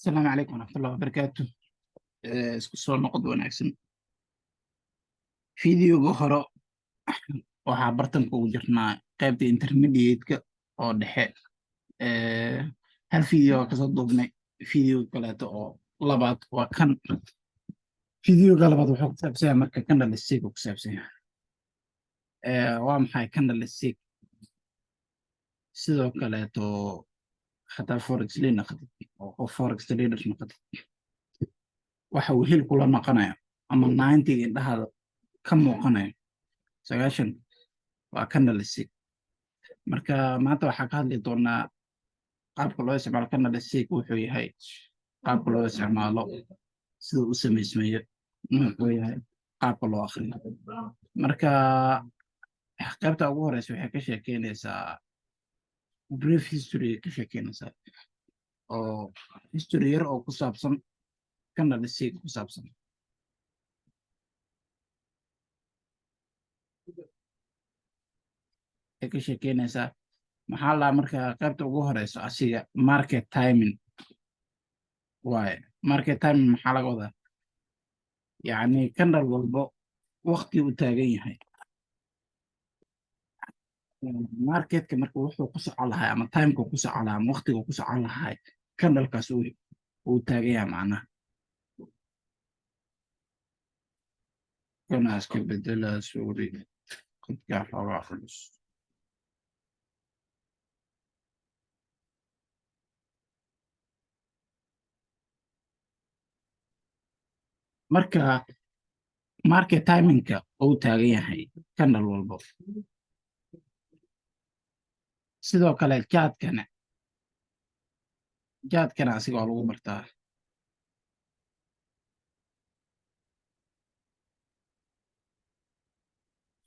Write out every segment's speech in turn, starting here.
Asalaamu calaykum waraxmatullahi wabarakaatu. Isku soo noqod wanaagsan. Videoga hore waxaa bartanka ugu jirnaa qaybta intermediate-ka oo dhexe. Hal video waa kasoo duubnay, video kaleeto oo labaad waa kan. Videoga labaad wuxuu ku saabsan yahay marka candlestick uu ku saabsan yahay. Waa maxay candlestick? Sidoo kaleeto xataa forex lay noqotid oo qof forex trader noqotid, waxa uu hel kula noqonayo ama 90 indhahaada ka muuqanayo, 90 waa candlestick. Marka maanta waxaa ka hadli doonaa qaabka loo isticmaalo candlestick, wuxuu yahay, qaabka loo isticmaalo, sida u samaysmayo, nuucuu yahay, qaabka loo akhriyo. Marka qaybta ugu horeysa waxay ka sheekeynaysaa brief history, ka sheekeynaysaa oo history yar oo ku saabsan candlestick ku saabsan. Waxay ka sheekeynaysaa maxaa la marka qaybta ugu horeyso asiga market timing waaye. Market timing maxaa laga wadaa? Yacni candle walbo waqti uu taagan yahay marketka, marka wuxuu ku socon lahay ama timeka ku socon lahaa ama waqtiga ku socon lahay candlekaas uu taagan yahay. Macnaha kana iska bedela, sorry, qadkaa xoogaa culus. Marka market timingka uu taagan yahay candle walbo. Sidoo kale chartkana asiga waa lagu bartaa.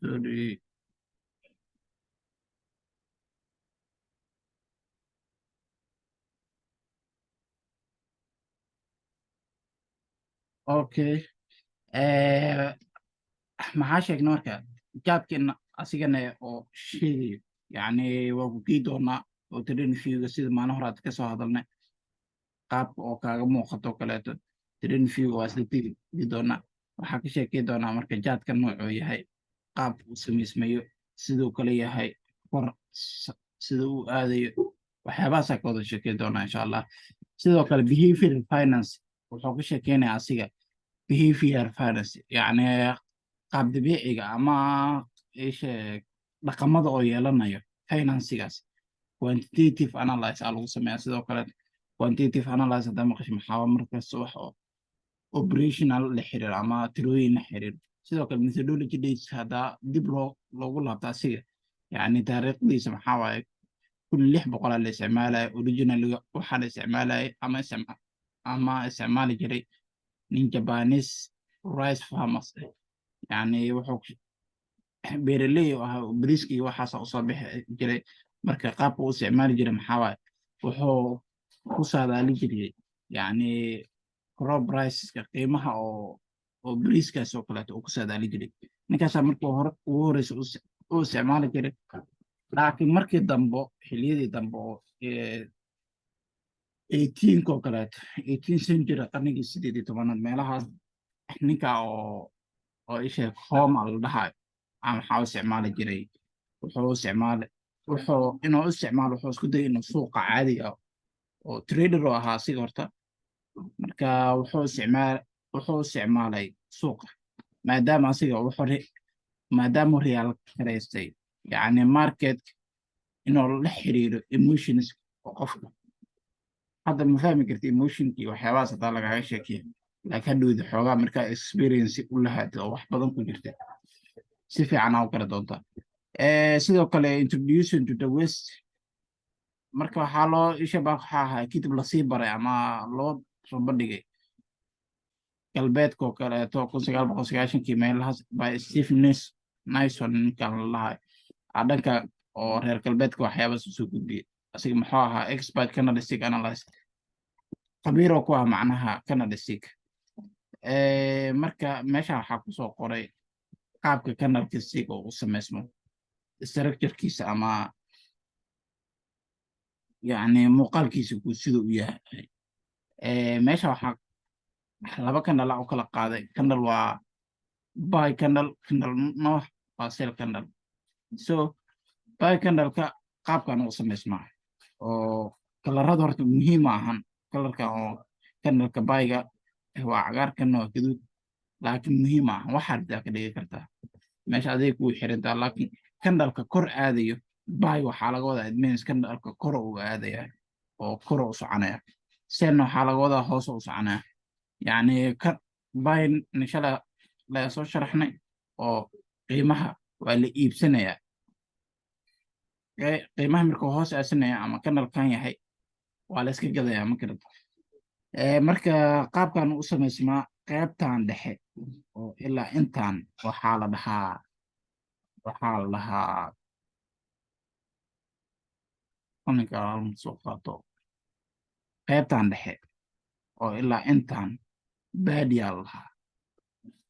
Sorry. Okay, maxaa sheegnay? Marka chartkina asigana oo sheegayo, yacni waa ku gey doonaa oo TradingView-ga, sida maalin hore aad kasoo hadalnay, qaabka oo kaaga muuqato kaleeto TradingView-ga waa isla tegi doonaa. Waxaa ka sheekey doonaa marka chartka noocuu yahay, qaabka uu samaysmayo, siduu kale yahay, kor sida uu aadayo, waxyaabahaasaa ka wada sheekey doonaa insha Allah. Sidoo kale behavior finance wuxuu ka sheekeynaya asiga, behavior finance yacni qaab dabiiciga ama ishe dhaqamada oo yeelanayo financigaas. Quantitative analyze aa lagu sameeyaa. Sidoo kale quantitative analyze haddaa maqasho maxaa? Markasta wax oo operational la xiriir ama tirooyin la xiriir. Sidoo kale methodology dates haddaa dib loogu laabto asiga, yacni taariikhdiisa maxaa waaye? 1600 aa la isticmaalaya. Originaliga waxaa la isticmaalayay ama isticmaali jiray nin Japanese rice farmers ah, yacni wuxuu beeraley u ahaa, bariiska iyo waxaasa usoo bixi jiray. Marka qaabka u isticmaali jiray maxaa waaye? Wuxuu ku saadaali jiray yacni crop priceska, qiimaha oo bariiskaas oo kaleeto uu ku saadaali jiray ninkaasaa markii hore ugu horeysa u isticmaali jiray. Laakiin markii dambo, xilliyadii dambe oo 18-ka oo kaleeto, 18 century, qarnigii 18aad meelahaas, ninka oo isheeg Homa la dhahayo ama waxaa u isticmaali jiray, wuxuu isticmaali, wuxuu inuu isticmaalo, wuxuu isku dayay inuu suuqa caadiga oo trader oo ahaa asiga horta. Marka wuxuu isticmaalay suuqa, maadaama asiga wuxuu maadaama realize garaystay yacni market inuu la xiriiro emotions oo qofka. Hadda ma fahmi karti emotionkii waxyaabahaas hadaa lagaaga sheekeyo, laakiin hadhowdi xoogaa markaa experience u lahaatid oo wax badan ku jirta, si fiican aa u kala doontaa. Sidoo kale introducing to the West, marka waxaa loo isha baa waxaa ahaa kadib lasii baray ama loo soo bandhigay galbeedka oo kaleeto 1990-kii meelahaas by Steve Nison, ninkan la lahay dhanka oo reer galbeedka waxyaabahaas usoo gudbiyey. Asiga muxuu ahaa? Expert candlestick analyst, khabiiroo ku ah macnaha candlestick. Marka meesha waxaa kusoo qoray qaabka candlestick oo u samaysmo, structurekiisa ama yacni muuqaalkiisa guud sida uu yahay. Meesha waxaa laba candle u kala qaaday. Candle waa buy candle, candle no waa sell candle. So buy candleka qaabkan u samaysmaa oo colorada horta muhiim ma ahan. Colorka oo candleka buyga waa cagaar, kana waa gaduud, laakiin muhiim ma ahan. Waxaa rabtaa ka dhigi kartaa meesha, adiga kuu xirantaa. Laakiin candleka kor aadayo buy waxaa laga wadaa, it means candleka kor uu aadaya oo kor u soconaya. Sellna waxaa laga wadaa hoos u soconaya. Yacni ka buy nishala la soo sharaxnay oo qiimaha waa la iibsanayaa. Qiimaha markuu hoos aasanaya ama candlekan yahay, waa la iska gadayaa. Ma karata? Marka qaabkan u samaysmaa, qaybtan dhexe oo ilaa intan waxaa la dhahaa qalinka hal soo qaato. Qaybtan dhexe oo ilaa intan bodyyaa la dhahaa,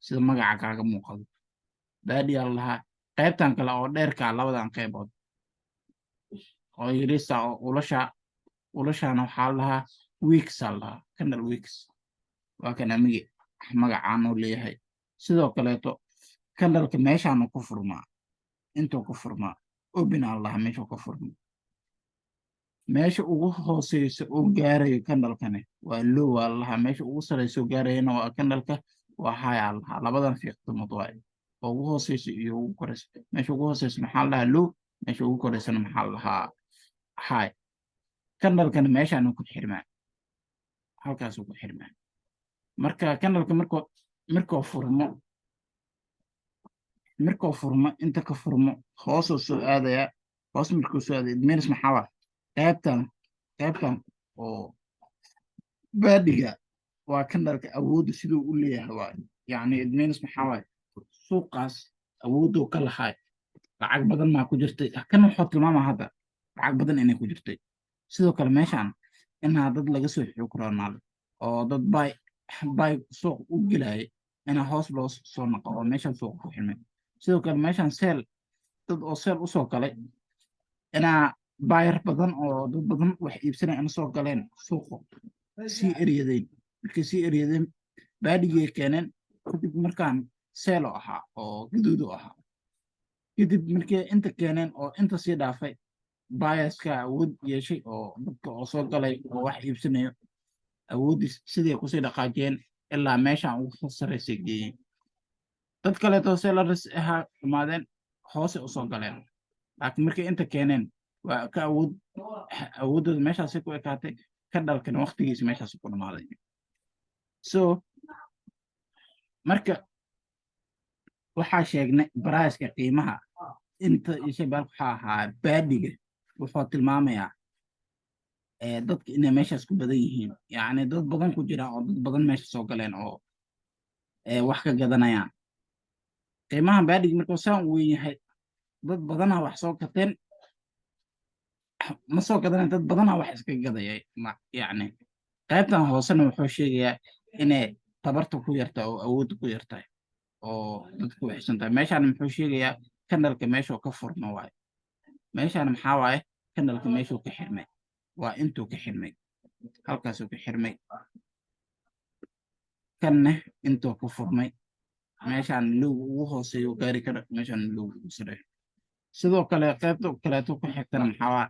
sida magaca kaaga muuqado bodyyaa la dhahaa. Qaybtan kale oo dheerkaa, labadan qaybood oo yirisa oo ulasha ulashaana, waxaa la dhahaa wicks aa la dhahaa, candle wicks. Waa kana magacaan uu leeyahay. Sidoo kaleeto candleka meeshaanu ku furmaa, intuu ku furmaa open aa la dhahaa. Meeshuu ka furmaa, meesha ugu hooseysa uu gaarayo candlekani waa low aa la dhahaa, meesha ugu sareysa uu gaarayana waa candleka waa high aa la dhahaa. Labadan fiiqtimood waaye oo ugu hooseysa iyo ugu koreysa. Meesha ugu hooseysa maxaa la dhahaa? Low. Meesha ugu koreysana maxaa la dhahaa? High. Candlekana meeshaanu ku xirmaa, halkaasuu ku xirmaa. Marka candleka markuu furmo, inta ka furmo hoosuu soo aadayaa. Hoos markuu soo aadaya, it means maxaa waa qaybtan oo bodyga waa candleka awoodda siduu u leeyahay waay. Yacni it means maxaa waaye suuqaas awooduu ka lahay, lacag badan maa ku jirtay. Kan wuxuu tilmaamaa hadda lacag badan inay ku jirtay. Sidoo kale meeshan inaa dad laga soo xoog roonaaday oo dad buy suuq u gelayay inaa hoos loo soo noqo oo meeshan suuqa ku xirmay. Sidoo kale meeshan sell, dad oo sell usoo galay, inaa buyer badan oo dad badan wax iibsanaya ina soo galeen, suuqa sii eryadeen. Markay sii eryadeen, bodygay keeneen. Kadib markaan sell oo ahaa oo gaduud u ahaa, kadib markay inta keeneen oo inta sii dhaafay, buyerska awood yeeshay oo dadka oo soo galay oo wax iibsanayo awooddii sidii kusii dhaqaajiyeen ilaa meeshaan ugu sarreysay geeyeen. Dad kaleeto sellers ahaa imaadeen, hoose usoo galeen, laakiin markay inta keeneen waa ka awooddooda meeshaasi ku ekaatay. Candlekana waqtigiisa meeshaasi ku dhamaaday. So marka waxaa sheegnay priceka, qiimaha inta isha baalka waxaa ahaa bodyga wuxuu tilmaamayaa dadka inay meeshaas ku badan yihiin, yacni dad badan ku jiraan oo dad badan meesha soo galeen oo wax ka gadanayaan. Qiimaha bodyga markuu saan u weyn yahay, dad badanaa wax soo gateen, ma soo gadanayn, dad badanaa wax iska gadaya. Yacni qaybtan hoosena wuxuu sheegayaa inay tabarta ku yartahay oo awoodda ku yartahay oo dadku waxaysan tahay. Meeshaan muxuu sheegayaa? Candleka meeshuu ka furmo waaye. Meeshaan maxaa waaye? Candleka meeshuu ka xirmay waa intuu ka xirmay, halkaasuu ka xirmay. Kanne intuu ka furmay, meeshaan lowga ugu hooseeyo gaari kara, meeshaan lowga ugu sareeyo. Sidoo kale qaybta kaleeto ku xigtana maxaa waa?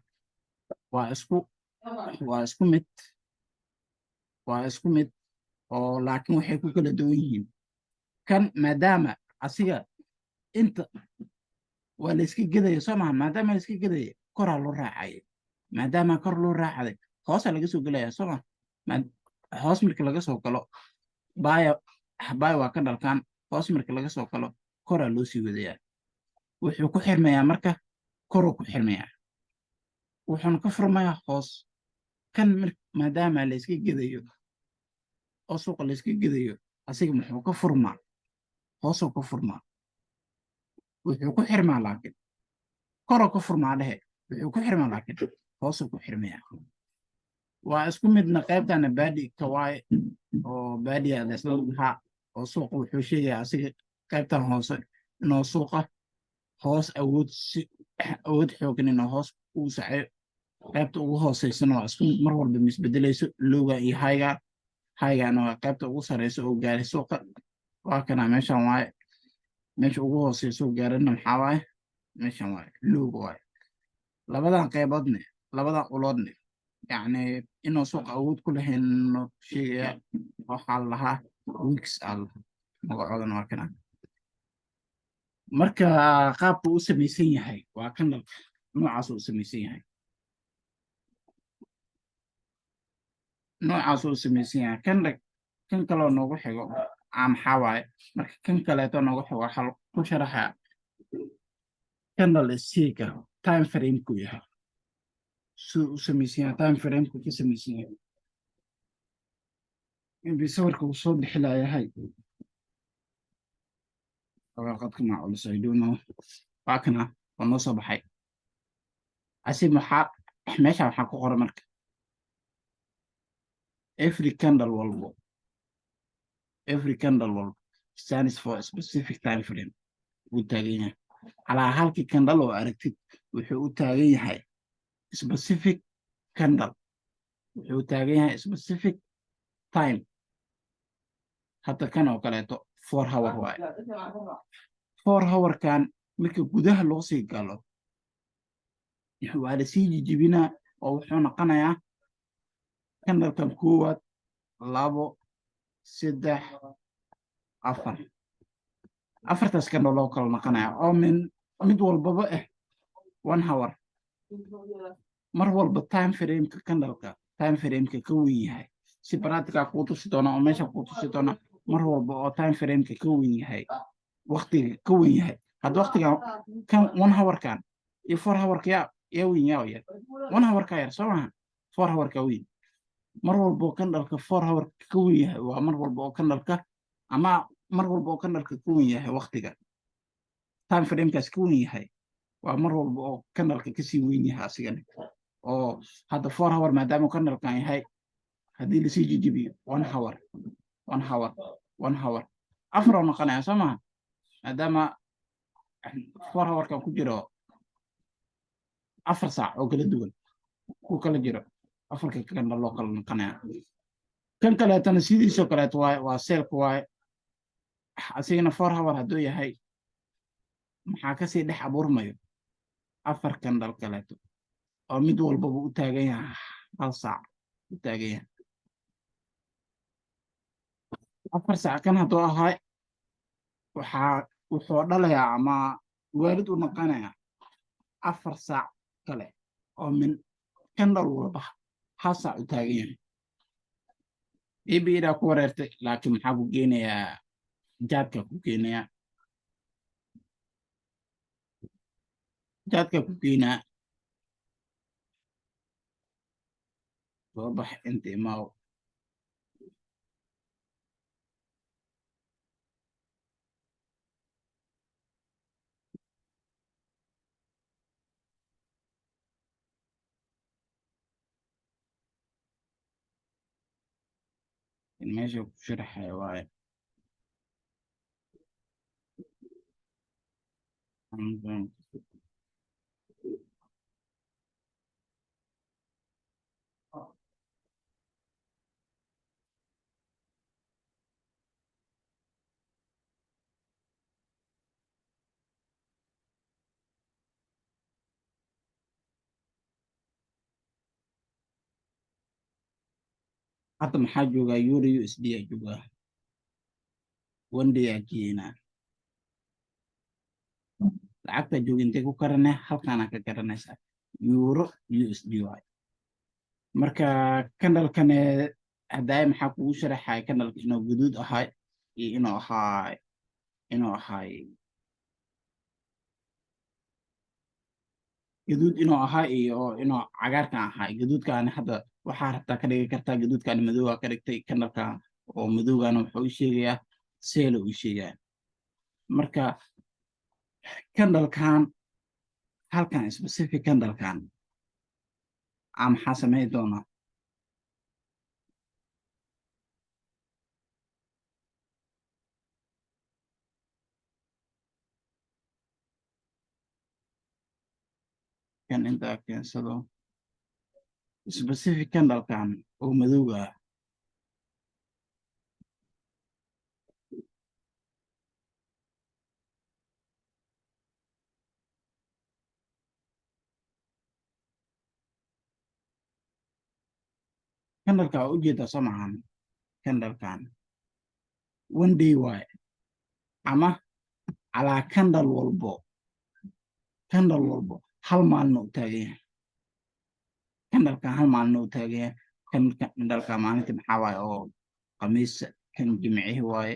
Waa isku mid oo laakiin waxay ku kala duwan yihiin kan maadaama asiga inta waa la iska gedaya, soo maha? Maadaama la iska gedaya, koraa loo raacaya. Maadaama kor loo raacday, hoosaa laga soo gelaya, soo ma? Hoos marka laga soo galo buya, buy waa candlekan. Hoos marka laga soo galo, koraa loo sii wadayaa. Wuxuu ku xirmayaa marka koruu ku xirmayaa, wuxuuna ka furmayaa hoos. Kan maadaama la iska gedayo oo suuqa la iska gedayo, asiga muxuu ka furmaa? Hoosuu ka furmaa, wuxuu ku xirmaa laakiin koroo ka furmaa dhehe, wuxuu ku xirmaa laakiin hoosuu ku xirmayaa. Waa isku midna qaybtana body ka waaye oo bodya laisla dhahaa oo suuqa wuxuu sheegayaa asiga qaybtan hoose inuu suuqa hoos awood si awood xoogan inuu hoos uu sacayo. Qaybta ugu hooseysana waa isku mid, mar walba misbedelayso, lowga iyo highga. Highgan waa qaybta ugu sareysa oo gaaray suuqa. Waa kana, meeshan waaye. Meesha ugu hooseysa oo gaarana maxaa waaye? Meeshan waaye, lowga waaye. Labadan qayboodne, labadan uloodne, yacni inuu suuqa awood ku lahayn sheegaya. Waxaa la lahaa wicks aa lahaa, magacoodana waa kana. Marka qaabka uu samaysan yahay waa candleka noocaas uu samaysan yahay, noocaas uu samaysan yahay. Kan kaloo noogu xigo maxaa waaye? Marka kan kaleeto noogu xigo waxaa ku sharaxaya candle stickga time frameku yahay, siduu u samaysan yahay, time frameku ka samaysan yahay. Inbii sawirka uu soo bixi layahay qadka maculus, I don't know. Waa kana, waa noo soo baxay. Asi maxaa meesha waxaa ku qoran? Marka every candle walbo stands for a specific time frame wuu taagan yahay. Calaa halkii candle oo aragtid wuxuu u taagan yahay specific candle, wuxuu u taagan yahay specific time. Hadda kan oo kaleeto 4 hour waaye. 4 hourkan marka gudaha loo sii galo waa lasii jijibinaa oo wuxuu noqonayaa candlekan koowaad, labo, saddex, afar. Afartaas candle loo kala noqonaya oo min mid walbaba 1 hour. Mar walba time frameka candleka time frameka ka weyn yahay, si practical kuu tusi doona oo meesha kuu tusi doona, mar walba oo time frameka ka weyn yahay, waqtiga ka weyn yahay. Hadda waqtigan kan 1 hourkan iyo 4 hourka yaa weyn, yaa yar? 1 hourka yar, soo maha? 4 hourka weyn. Mar walba oo candleka 4 hourka ka weyn yahay waa mar walba oo candleka, ama mar walba oo candleka ka weyn yahay waqtiga time framekaas ka weyn yahay, waa mar walba oo candleka kasii weyn yahay asigana. Oo hadda 4 hour maadaama candlekan yahay, haddii lasii jijibiyo 1 hour, 1 hour, 1 hour, afar oo noqonaya, soo maha? Maadaama 4 hourkan ku jiro 4 saac oo kala duwan ku kala jiro, afarka candle loo kala noqonaya. Kan kaleetana sidiisoo kaleeto waaye, waa sellka waaye asigana. 4 hour hadduu yahay maxaa kasii dhex abuurmayo? Afar candle kaleeto oo mid walbaba u taagan yahay 1 saac u taagan yahay, 4 saac. Kan hadduu ahay waxaa wuxuu dhalayaa ama waalid u noqonayaa 4 saac kale oo min candle walba 1 saac u taagan yahay. Idaa ku wareertay, laakiin maxaa ku geenayaa? Chartka ku geenayaa, chartka ku geenaa. Soo bax, inta imaaw. Meesha ku sharaxaya waaye. Hadda maxaa joogaa? Euro USD aa joogaa. One day aa jeenaa lacagta jooga. Intay ku karane? Halkaana ka garanaysaa, euro USD waay. Marka candlekane hadaaye maxaa kugu sharaxaya? Candleka inuu guduud ahay iyo inuu ahay gaduud, inuu ahaa iyo inuu cagaarkan ahaa. Gaduudkaani hadda waxaa rabtaa ka dhigi kartaa, gaduudkaani madowgaa ka dhigtay. Candlekan oo madowgana wuxuu u sheegayaa sell u sheegaya. Marka candlekan halkan, specific candlekan a maxaa samayn doonaa? Kan intaa keensado, specific candlekan oo madowga ah. Candleka waa ujeedaa, soo maahan? Candlekan one day waaye, ama calaa candle walbo, candle walbo hal maalina u taagan yahay. Candlekan hal maalina u taagan yahay. Candleka maalintii maxaa waaye? Oo Khamiisa. Kan Jimcihi waaye.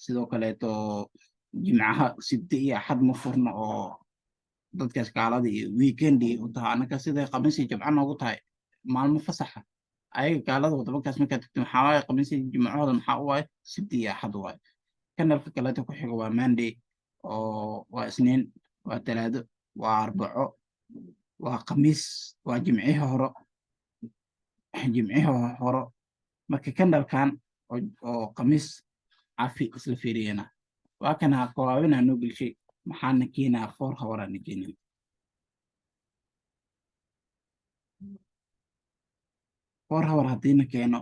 Sidoo kaleeto Jimcaha, Sibti iyo Axad ma furno, oo dadkaas gaalada iyo weekendi u tahay. Annaka siday Khamiis iyo Jimco noogu tahay maalmo fasaxa, ayaga gaalada wadamakaas markaad tagto, maxaa waaye? Khamiis iyo Jimcahooda maxaa u waaye? Sibti iyo Axad waaye. Candleka kaleeto ku xigo waa Monday, oo waa Isniin, waa Talaado, waa Arbaco, waa Khamiis, waa Jimcihii horo, Jimcihii horo. Marka candlekan oo Khamiis cafi isla fiiriyana, waa kana kowaabinaa noo gelshay. Maxaana keenaa? 4 hour aana keenaa. 4 hour haddiina keeno,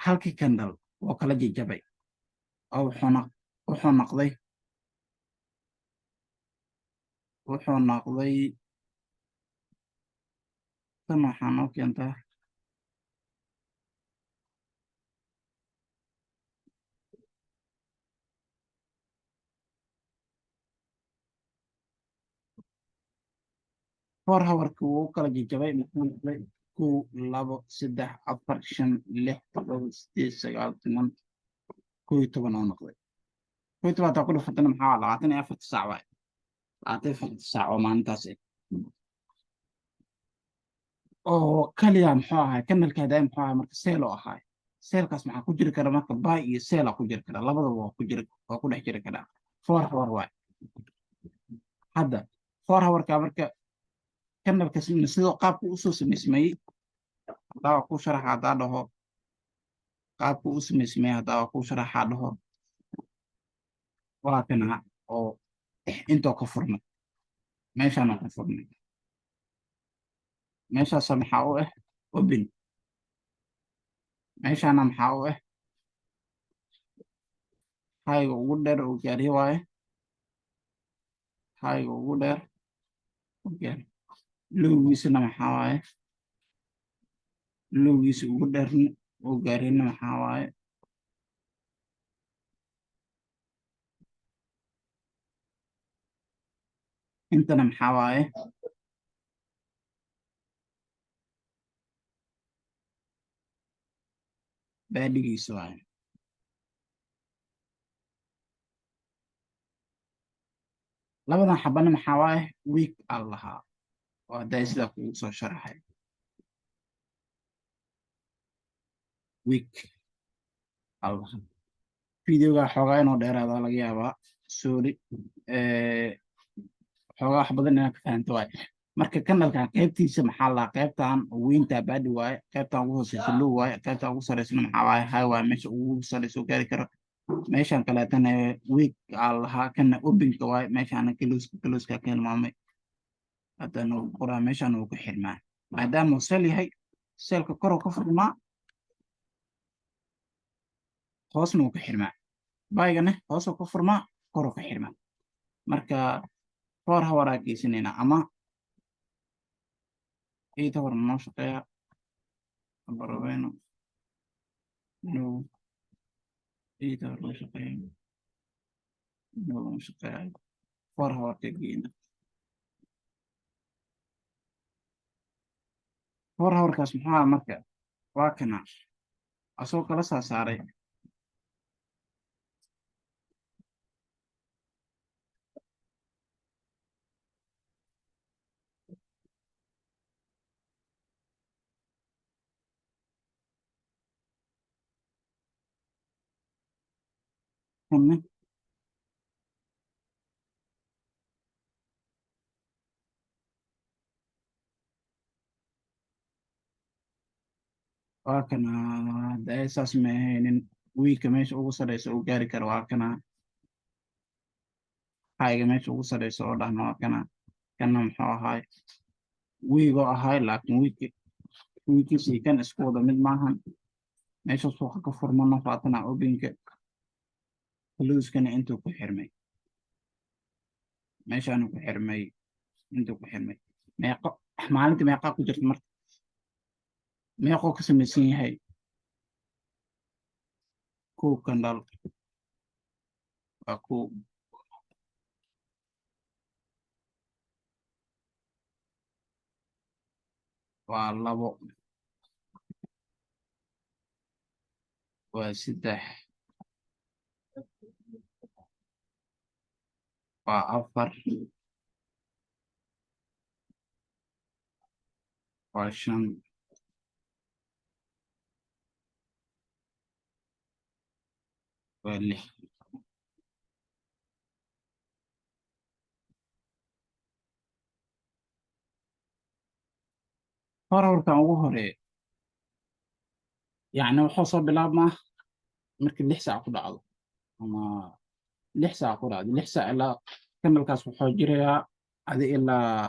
halkii candle oo kala jajabay oo wuxuu noqday tan. Waxaa noo keentaa 4 hourki wuu kala jajabay. Muxuu noqday? Kow, labo, saddex, afar, shan, lix, todoba, sideed, sagaal, 10, 11 oo noqday. 11 hadaa ku dhufatana, maxaa? 24-ta saac waay. 24-ta saac oo maalintaas ah oo kaliya. Muxuu ahay candleka hadaay? Muxuu ahay marka? Sell oo ahay. Sellkaas maxaa ku jiri kara marka? Buy iyo sell aa ku jiri kara, labadaba waa ku jiri, waa ku dhex jiri karaa. 4 hour waay. Hadda 4 hourka marka candleka sidoo qaabka usoo samaysmayey haddaa waa ku sharaxa, haddaa dhaho qaabka u samaysmay, haddaa waa ku sharaxaa dhaho, waa kana oo intoo ka furmay, meeshaanoo ka furmay. Meeshaasa maxaa u ah? Open. Meeshaana maxaa u ah? Highga ugu dheer oo gaari waaye, highga ugu dheer oo gaari. Lowgiisana maxaa waaye? Lowgiisa ugu dheerna oo gaarina maxaa waaye? Intana maxaa waaye? Bodygiisa waaye. Labadan xabana maxaa waaye? Wick aan lahaa oo hadday sidaa kugu soo sharaxay, wick aan lahaa. Videoga xoogaa inuu dheeraada laga yaabaa, sorry. Xoogaa wax badan inaad ka fahanto waaye. Marka candlekan qaybtiisa maxaa lahaa? Qaybtan weyntaa body waaye, qaybtan ugu hooseysa low waaye, qaybtan ugu sareysana maxaa waaye? High waaye, meesha ugu sareysa oo gaari karo. Meeshan kaleetana wick aa lahaa. Kana openka waaye, meeshaana closeka. Closeka ka hilmaamay, haddana uu qoraa. Meeshaan uu ku xirmaa maadaama uu sell yahay. Sellka koruu ka furmaa, hoosna uu ka xirmaa. Buygana hoosuu ka furmaa, koruu ka xirmaa. Marka 4 hour aa geysanaynaa ama 8 hour noo shaqeeya baroweyno. No, 8 hour loo shaqeeya? No, loo shaqeeya. 4 hour ka geyna. 4 hourkaas muxuu ahaa marka? Waa kana asagoo kala saa saaray. Kanna waa kana. Hadda saas ma ahaynin. Wicka meesha ugu sareysa uu gaari karo waa kana. Highga meesha ugu sareysa oo dhahna waa kana. Kana muxuu ahaay? Wickoo ahaay, laakiin wicki wickiisii kan isku wada mid maahan. Meesha suuqa ka furmano waatana openka, closeskana intuu ku xirmay, meeshaanu ku xirmay, intuu ku xirmay. Meeqo maalinta meeqaa ku jirta marka? Meeqoo ka samaysan yahay? Kow candle waa kow, waa labo, waa saddex, waa afar, waa shan, waa lix. 4 hourkan ugu horeeya, yacni wuxuu soo bilaabmaa markii 6 saac ku dhacdo ama 6 saac ku dhacdo. 6 saac ilaa candlekaas wuxuu jirayaa adi ilaa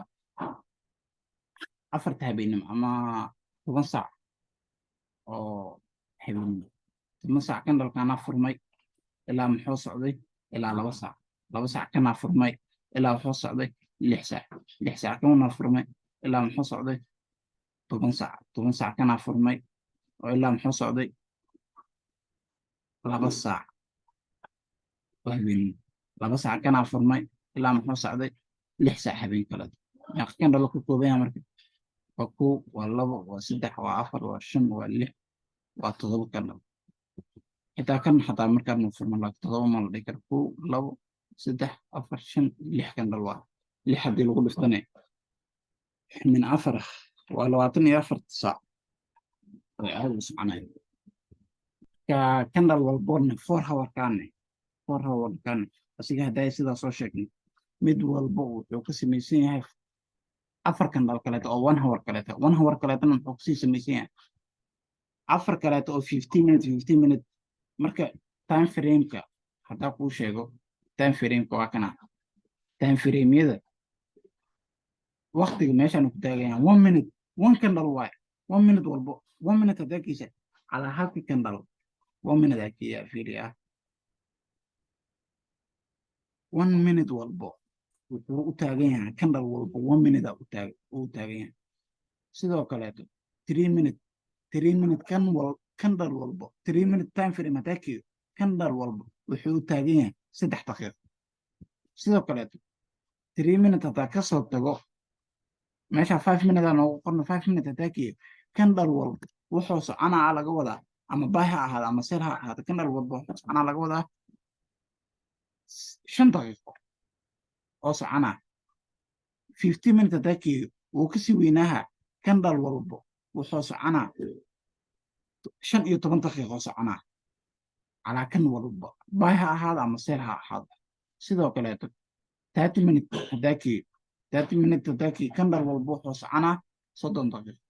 4ta habeenimo ama 10 saac oo habeenimo. 10 saac candlekaanaa furmay, ilaa muxuu socday? Ilaa 2 saac. 2 saac kanaa furmay, ilaa wuxuu socday 6 saac. 6 saac kanaa furmay, ilaa muxuu socday? 10 saac. 10 saac kanaa furmay oo ilaa muxuu socday? 2 saac oo habeenimo. 2 saac kanaa furmay, ilaa muxuu socday? 6 saac habeen kaleeto. Meeqa candle ka kooban yahay marka? Waa kow, waa labo, waa saddex, waa afar, waa shan, waa lix, waa todoba candle. Xitaa kan xataa markaan furmo laakiin todoba ma la dhihi karo. Kow, labo, saddex, afar, shan, lix candle. Waa lix haddii lagu dhiftane min afar, waa 24 saac oo aad u soconaya. Ka candle walboona 4 hourkaane, 4 hourkaane asiga hadday sidaa soo sheegnay, mid walba wuxuu ka samaysan yahay afar candle kaleeto oo 1 hour kaleeto. 1 hour kaleetona muxuu kasii samaysan yahay? Afar kaleeto oo 15 minute, 15 minute. Marka time frameka haddaa kuu sheego, time frameka waa kana. Time frameyada waktiga meeshaan ku taagan yahay 1 minute, one candle waaye. 1 minute walbo, 1 minute haddaa kiisa calaa halki candle 1 minute aa kiya fiiriya. 1 minute walbo wuxuu u taagan yahay, candle walbo 1 minute aa u taagan yahay. Sidoo kaleeto 3 minute, 3 minute kan wal candle walbo, 3 minute time frame haddaa kiyo, candle walbo wuxuu u taagan yahay 3 daqiiqo. Sidoo kaleeto 3 minute haddaa kasoo tago, meesha 5 minute aa noogu qorno. 5 minute haddaa kiyo, candle walbo wuxuu soconaa laga wadaa, ama buy ha ahaado ama sell ha ahaado, candle walbo wuxuu soconaa laga wadaa 5 daqiiqo oo soconaa. 15 minute haddaa kiyo, wuu kasii weynaaha. Candle walbo wuxuu soconaa 15 daqiiqo soconaa calaa kan walba, buy ha ahaado ama sell ha ahaado. Sidoo kaleeto 30 minute haddaa kiyo, 30 minute haddaa kiyo, candle walba wuxuu soconaa 30 daqiiqo.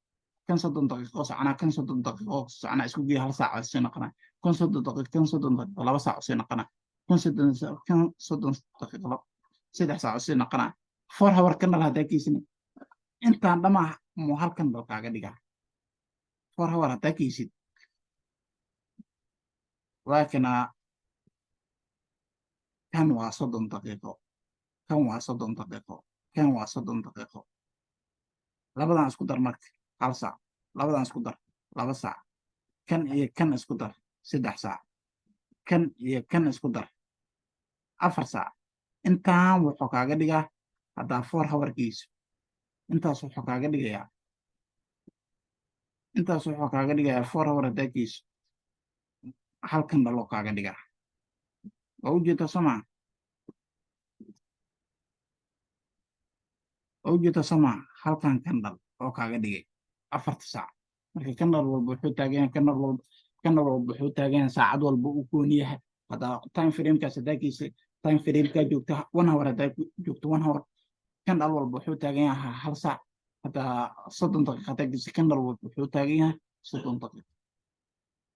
Kan 30 daqiiqo soconaa, kan 30 daqiiqo soconaa, isku geeya hal saac sii noqonaa. Kan 30 daqiiqo, kan 30 daqiiqo, 2 saac sii noqonaa. Kan 30, kan 30 daqiiqo, 3 saac sii noqonaa. 4 hour candle haddaa kiisina, intaan dhamaa muu hal candle kaaga dhigaa. 4 hour haddaa kiisid, waa kanaa. Kan waa 30 daqiiqo, kan waa 30 daqiiqo, kan waa 30 daqiiqo. Labadan isku dar marka, hal saac. Labadan isku dar, 2 saac. Kan iyo kan isku dar, 3 saac. Kan iyo kan isku dar, 4 saac. Intaan wuxuu kaaga dhigaa haddaa 4 hourkiisu, intaas wuxuu kaaga dhigayaa, intaas wuxuu kaaga dhigayaa 4 hour haddaa geyso, hal candle kaaga dhigaa. Waa ujeedaa soo maa? Waa ujeedaa soo maa? Halkan candle oo kaaga dhigay 4ta saac. Marka candle walba wuxuu taagan yahay, candle walba, candle walba wuxuu taagan yahay saacad walba uu gooni yahay. Haddaa time framekaas haddaa geysay, time framekaa joogta 1 hour, haddaa joogto 1 hour, candle walba wuxuu taagan yahay hal saac. Haddaa 30 daqiiqa haddaa geysay, candle walba wuxuu taagan yahay 30 daqiiqa.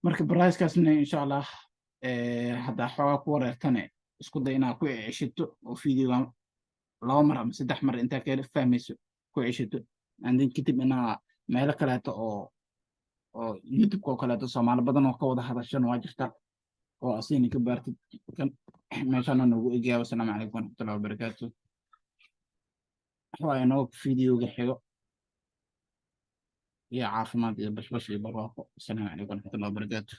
Marka pricekaasna insha Allah haddaa xoogaa ku wareertane, isku day inaad ku ceshato oo videoga laba mar ama saddex mar intaa ka fahmayso ku ceshato, and then kadib inaa meelo kaleeto oo YouTube-ka oo kaleeto Soomaali badan oo ka wada hadashan waa jirta oo asigna ka baartid. Kan meeshaana noogu egyaa. Wasalaamu calaykum waraxmatullahi wabarakaatu. Waa inoo videoga xigo. Iyo caafimaad iyo bashbash iyo barwaaqo. Asalaamu calaykum waraxmatullahi wabarakaatu.